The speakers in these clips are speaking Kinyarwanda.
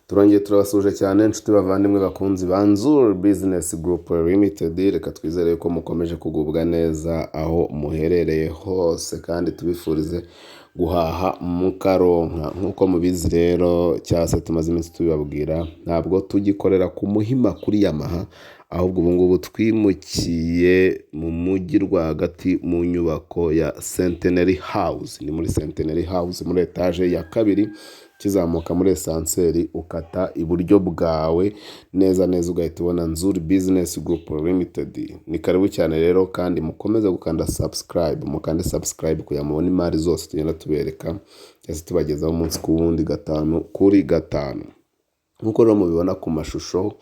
Turongeye turabasuhuje cyane, inshuti bavandimwe bakunzi ba Nzuri Business Group Limited. Reka twizere ko mukomeje kugubwa neza aho muherereye hose, kandi tubifurize guhaha mukaronka. Nk'uko mubizi rero, cyangwa se tumaze iminsi tubibabwira, ntabwo tugikorera ku Muhima kuri Yamaha, ahubwo ubu ngubu twimukiye mu mujyi rwagati mu nyubako ya Centenary House. Ni muri Centenary House, muri etaje ya kabiri, ukizamuka muri ascenseur ukata iburyo bwawe neza neza, ugahita ubona Nzuri Business Group Limited. Ni karibu cyane rero, kandi mukomeze gukanda subscribe, mukande subscribe kugira ngo mubone imari zose tugenda tubereka cyangwa se tubagezaho umunsi ku wundi, gatanu kuri gatanu. Nk'uko rero mubibona ku mashusho,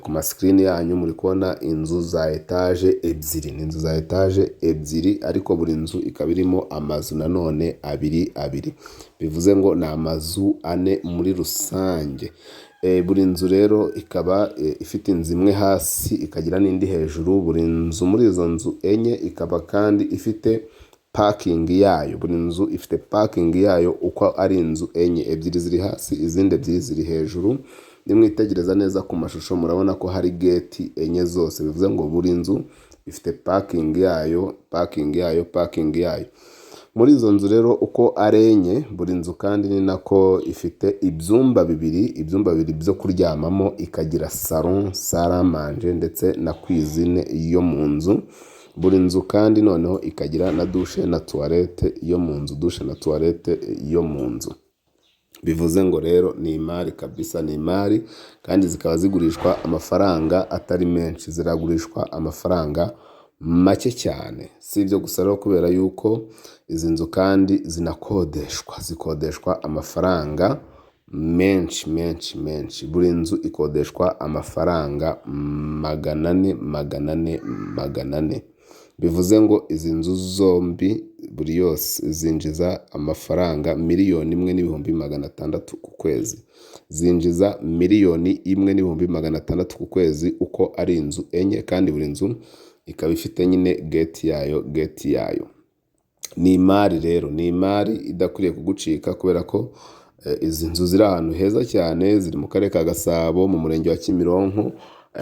ku masikirini yanyu, muri kubona inzu za etaje ebyiri. Ni inzu za etaje ebyiri, ariko buri nzu ikaba irimo amazu nanone abiri abiri, bivuze ngo ni amazu ane muri rusange. Buri nzu rero ikaba ifite inzu imwe hasi, ikagira n'indi hejuru. Buri nzu muri izo nzu enye ikaba kandi ifite parking yayo. Buri nzu ifite parking yayo uko ari inzu enye: ebyiri ziri hasi, izindi ebyiri ziri hejuru. Nimwitegereza neza ku mashusho, murabona ko hari gate enye zose, bivuze ngo buri nzu ifite parking yayo, parking yayo, parking yayo. Muri izo nzu rero uko ari enye, buri nzu kandi ni nako ifite ibyumba bibiri, ibyumba bibiri byo kuryamamo, ikagira salon, salle à manger ndetse na cuisine yo mu nzu. Buri nzu kandi noneho ikagira na douche na toilette yo mu nzu, douche na toilette yo mu nzu. Bivuze ngo rero ni imari kabisa, ni imari, kandi zikaba zigurishwa amafaranga atari menshi, ziragurishwa amafaranga make cyane. Si ibyo gusa rero, kubera yuko izi nzu kandi zinakodeshwa, zikodeshwa amafaranga menshi menshi menshi. Buri nzu ikodeshwa amafaranga 400, 400, 400. Bivuze ngo izi nzu zombi buri yose zinjiza amafaranga 1,600,000 ku kwezi. Zinjiza 1,600,000 ku kwezi uko ari inzu enye, kandi buri nzu ikaba ifite nyine gate yayo, gate yayo. Ni imari rero, ni imari idakwiriye kugucika, kubera ko izi nzu ziri ahantu heza cyane. Ziri mu Karere ka Gasabo, mu Murenge wa Kimironko,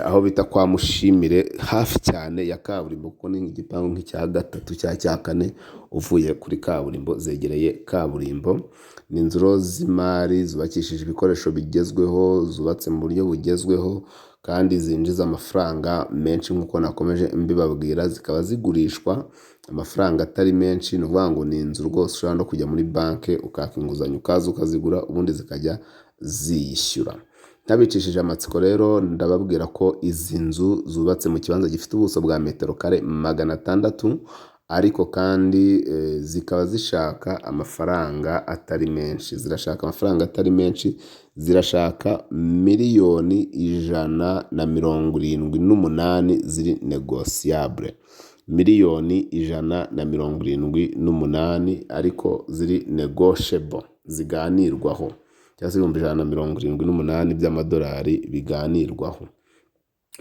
aho bita kwa Mushimire, hafi cyane ya kaburimbo, kuko ni igipangu nk'icya gatatu cyangwa cya kane uvuye kuri kaburimbo, zegereye kaburimbo. Ni inzu rero z'imari zubakishije ibikoresho bigezweho, zubatse mu buryo bugezweho, kandi zinjiza amafaranga menshi nk'uko nakomeje mbibabwira. Zikaba zigurishwa amafaranga atari menshi. Ni ukuvuga ngo ni inzu rwose ushobora no kujya muri banki ukaka inguzanyo, ukaza ukazigura, ubundi zikajya ziyishyura. Ntabicishije amatsiko rero, ndababwira ko izi nzu zubatse mu kibanza gifite ubuso bwa metero kare 600, ariko kandi zikaba zishaka amafaranga atari menshi. Zirashaka amafaranga atari menshi, zirashaka 178,000,000 ziri négociable. 178,000,000, ariko ziri negotiable, ziganirwaho, cyangwa se 178,000 by'amadolari biganirwaho.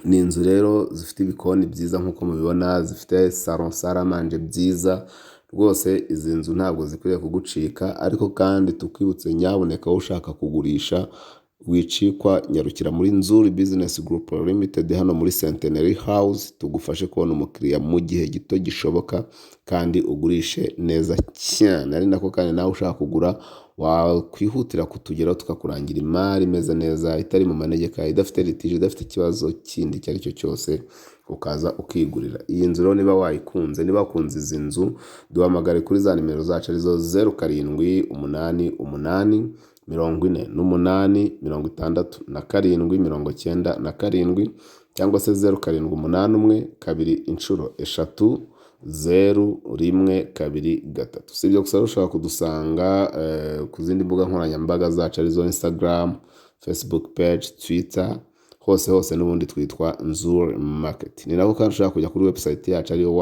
Ni inzu rero zifite ibikoni byiza nk'uko mubibona, zifite salon, salle à manger byiza. Rwose izi nzu ntabwo zikwiriye kugucika. Ariko kandi tukwibutse, nyabuneka wowe ushaka kugurisha, wicikwa, nyarukira muri Nzuri Business Group Limited hano muri Centenary House, tugufashe kubona umukiriya mu gihe gito gishoboka kandi ugurishe neza cyane. Ari nako kandi nawe ushaka kugura wakwihutira kutugeraho, tukakurangira imari imeze neza, itari mu manegeka, idafite litige, idafite ikibazo kindi icyo ari cyo cyose, ukaza ukigurira iyi nzu. Rero niba wayikunze, niba wakunze izi nzu, duhamagare kuri za nimero zacu, arizo 0788 48 67 97, cyangwa se 0781 000 123. Si ibyo gusa rero, ushobora kudusanga ku zindi mbuga nkoranyambaga zacu, arizo Instagram, Facebook page, Twitter, hose hose n'ubundi twitwa Nzuri Market. Ni nako kandi ushobora kujya kuri website yacu, ariyo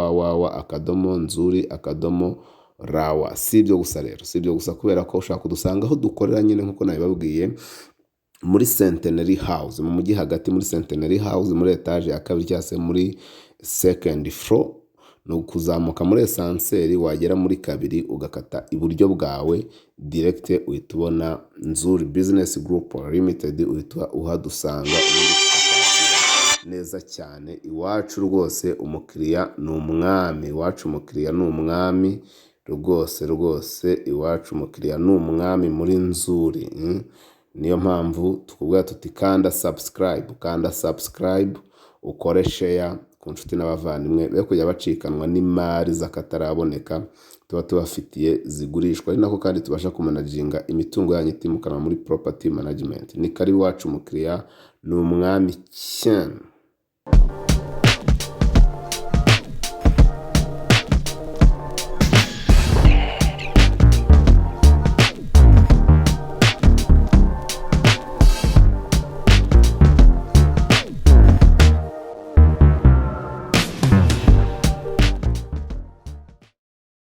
www.nzuri.rw. Si ibyo gusa rero, si ibyo gusa, kubera ko ushobora kudusanga aho dukorera nyine nk'uko nabibabwiye, muri Centenary House, mu mujyi hagati, muri Centenary House, muri etaje ya kabiri cyangwa se muri second floor. Ni ukuzamuka muri ascenseur, wagera muri kabiri ugakata iburyo bwawe direct, uhita ubona Nzuri Business Group Limited, uhita uhadusanga, ubundi tukakwakira neza cyane. Iwacu rwose umukiriya ni umwami, iwacu umukiriya ni umwami rwose rwose, iwacu umukiriya ni umwami muri Nzuri. Niyo mpamvu tukubwira tuti kanda subscribe, kanda subscribe, ukore share ku nshuti n'abavandimwe, be kujya bacikanwa n'imari z'akataraboneka tuba tubafitiye zigurishwa, ari nako kandi tubasha kumanaginga imitungo yanyu itimukanwa muri property management. Ni karibu, iwacu umukiriya ni umwami cyane.